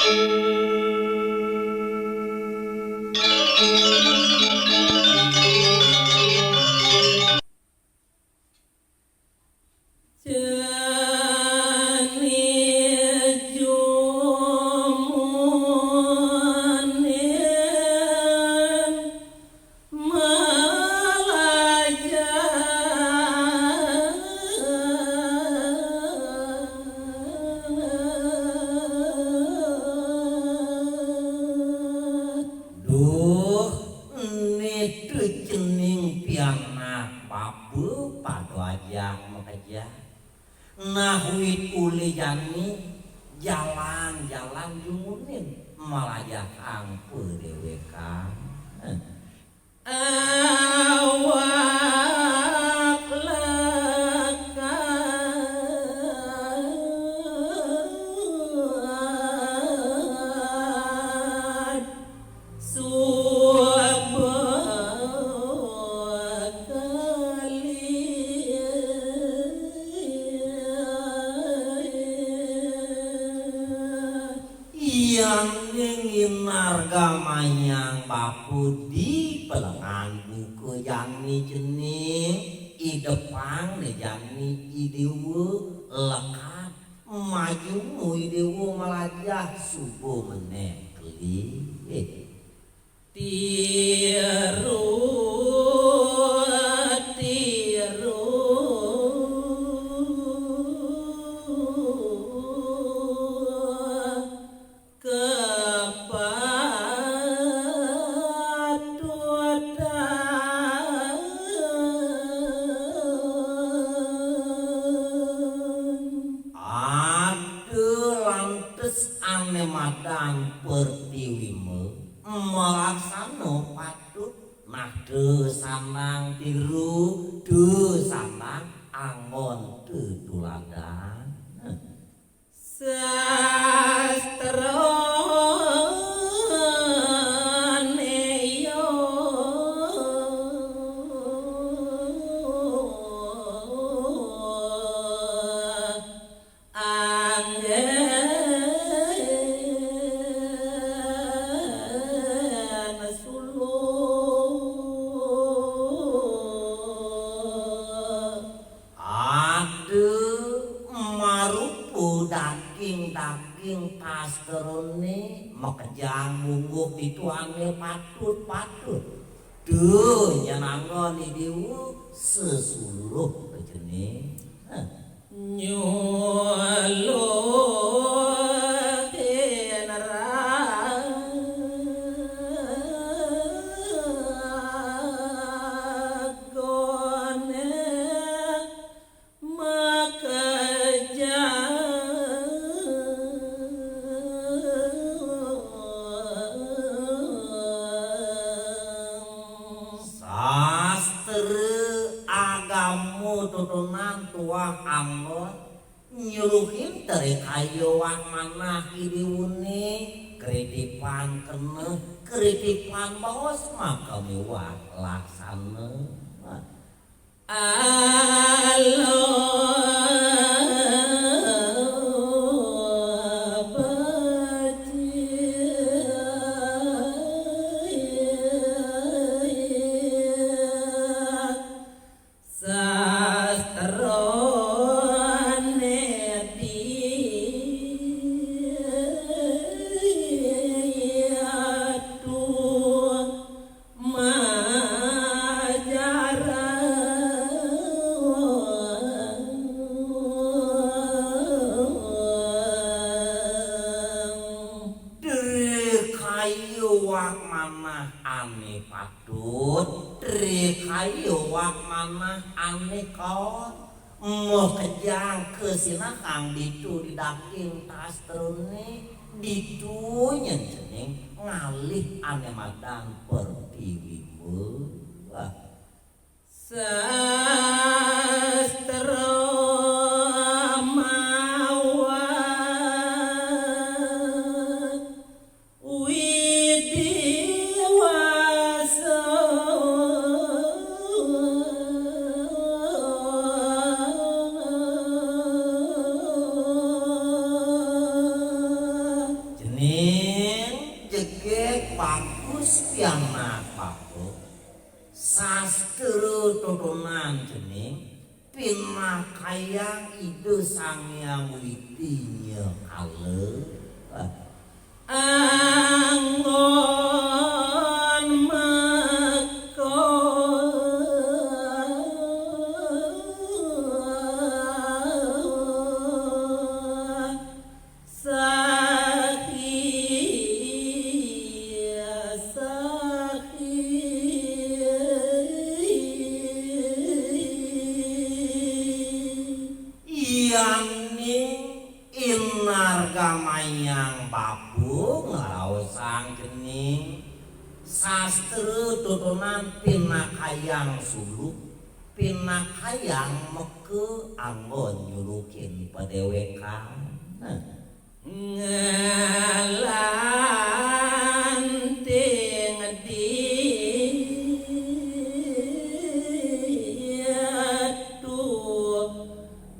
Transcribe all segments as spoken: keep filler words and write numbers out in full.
Cening jumunin malajah. Duh, né teu cening pianak bapa pada ajak makejang. Nah, wit ulih jani jalan-jalan jumunin malajah angka déwékan. Awak lekad suba kali. Yangning inarga manyang bapa di pelengan buka jani cening, idepang né jani i déwa lekad. Maju i déwa malajah suba menék keli. Tiru, tiru, kepatutan. Ada lantas ané madan pertiwi ma-, malaksana patut. Nah, teu sandang tiru, teu sandang anggon, teu tuladan. Sastrané ya anggén suluh. Ada marupa daging-daging sastrané makejang mungguh ditu ané patut-patut. Teu nyenangan i déwa sesuluh ka cening. Heh. Nyuluhin ragané makejang. Sastra agama tutunan tuah anggon nyuluhin teri kaya wak manah i déwané, kritipan keneh, kritipan baos maka miwah laksana. Alo bajil sastrané ditu majarang. Diri kayu wak manah ané patut, diri kayu wak manah ané kaon. Makejang kasinahang ditu di daging sastrané, ditu nyén cening ngalih ané madan pertiwi ma-, wah. Sastra mawa widi wasa. Ning jegég bagus pianak bagus. Sastra tutunan cening pinakayang Ida Sang Hyang Widhi nyakala. Anggon maka sakhya, sakhya. Yaning inargamayang bapa ngraosang cening, sastra tutunan pinakayang suluk, pinakayang maka anggon nyulukin padéwékan. Nglanting ditu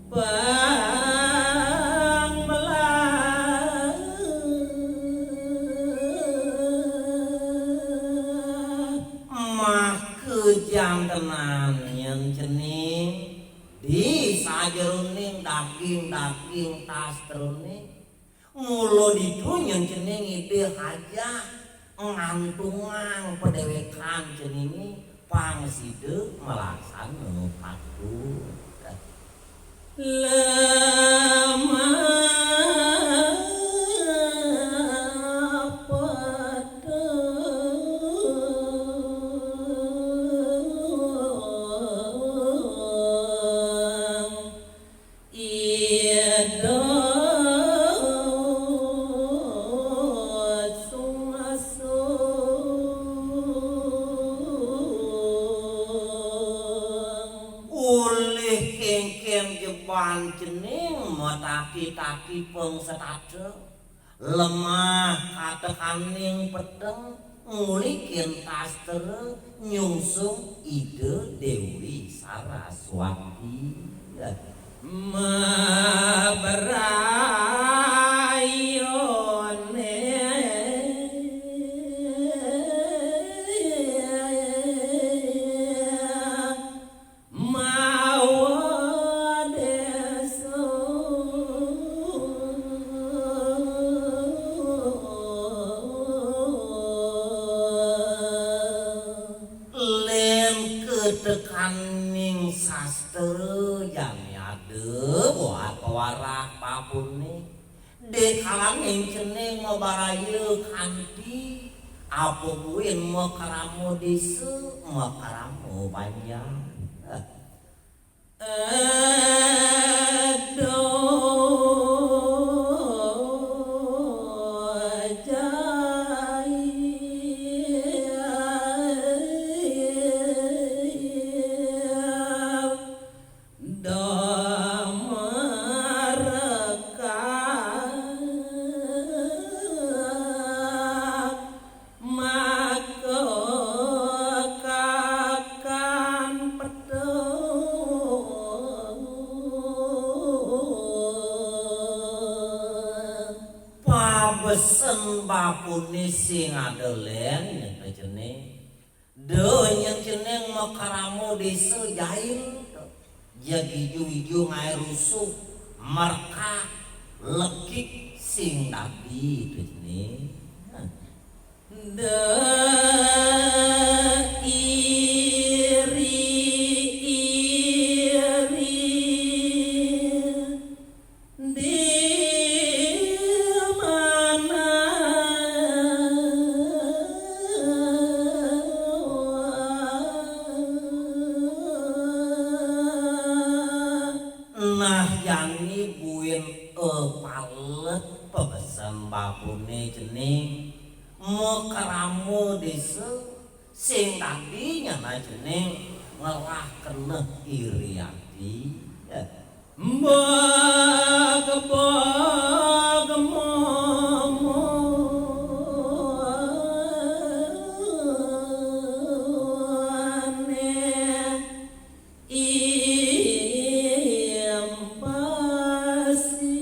pangbelah. Maka jantenan nyén cening di sajeroning daging-daging sastrané. Mula ditu nyén cening Ida hajah ngantungang padéwékan ceningé pang sida malaksana patut. Lemah peteng. Ida sungsung. Ulih kénkén jeban cening mataki-taki pang setata. Lemah katekaning peteng ngulikin sastra nyungsung Ida Déwi Saraswati. Mabrayone mawa desa. Lén ketekaning sastra jani ada buat pawarah pabuning. Dikalaning cening mabaraya kanti, apa buin makrama desa, makrama banjar. Eda jai. Damareka maka kakan pedang. Pabesen bapuné sing ada lén nyata cening. Da nyén cening makrama desa jail, jeg iju-iju ngaé rusuh, merkak, legik sing dadi tu cening. Da iri-iri di mana. Nah, jani buin, eh, palet pabesen bapuné cening makrama desa. Sing dadi nyana cening ngelah keneh iri ati. Mbok-mbok momone impasi.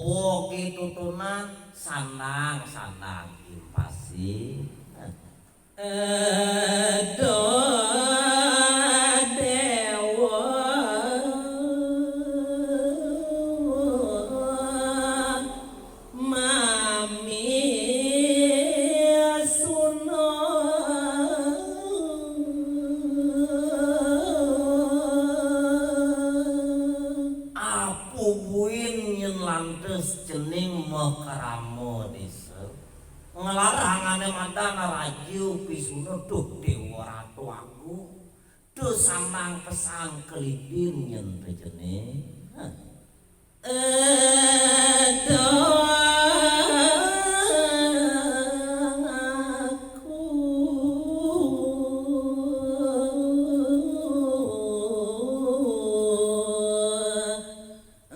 Bogi tutunan sandang-sandang impasi. Eda dewa mami suna. Apu buin nyen lantes cening makrama desa. Nglarang ane madan raja pisuna, duh Dewa Ratu Agung. Duh samang pesan kelidin nyen te cening. Heh. Eda ngaku,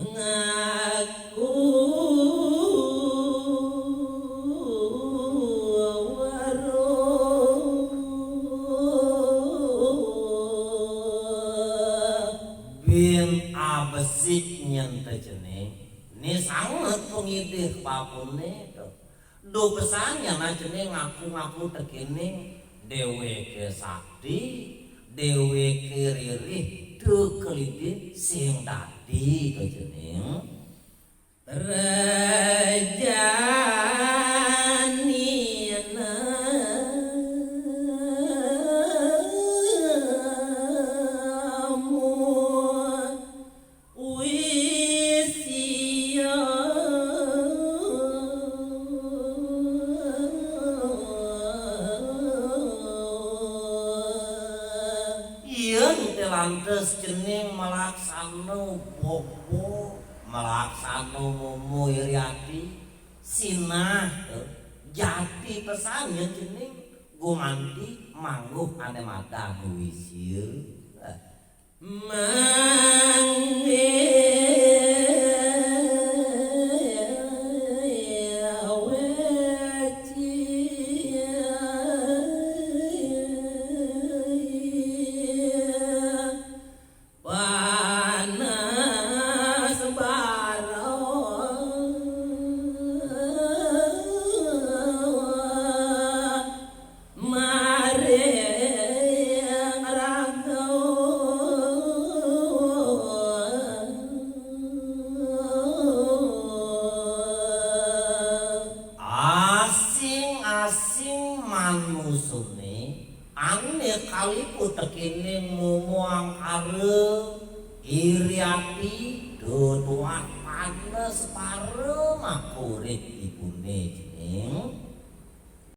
ngaku weruh. Bin abesik nyen te cening, ne sanget pangidih papune to. Duh pesan nyana cening ngaku-ngaku tekening deweke sakti, deweke ririh, duh kelidin sing dadi to cening. Rajanina mu wisia. Yen te lantes cening malaksana bobo, malaksana momo iri ati, sinah, eh, jati pesan ya cening gumanti mangguh ane madan wisia. Eh. Mangge weci panas bara maring raga. Asing-asing manusane ane kaliput tekening momo angkara iri ati, duduan panes para makurit ibune cening.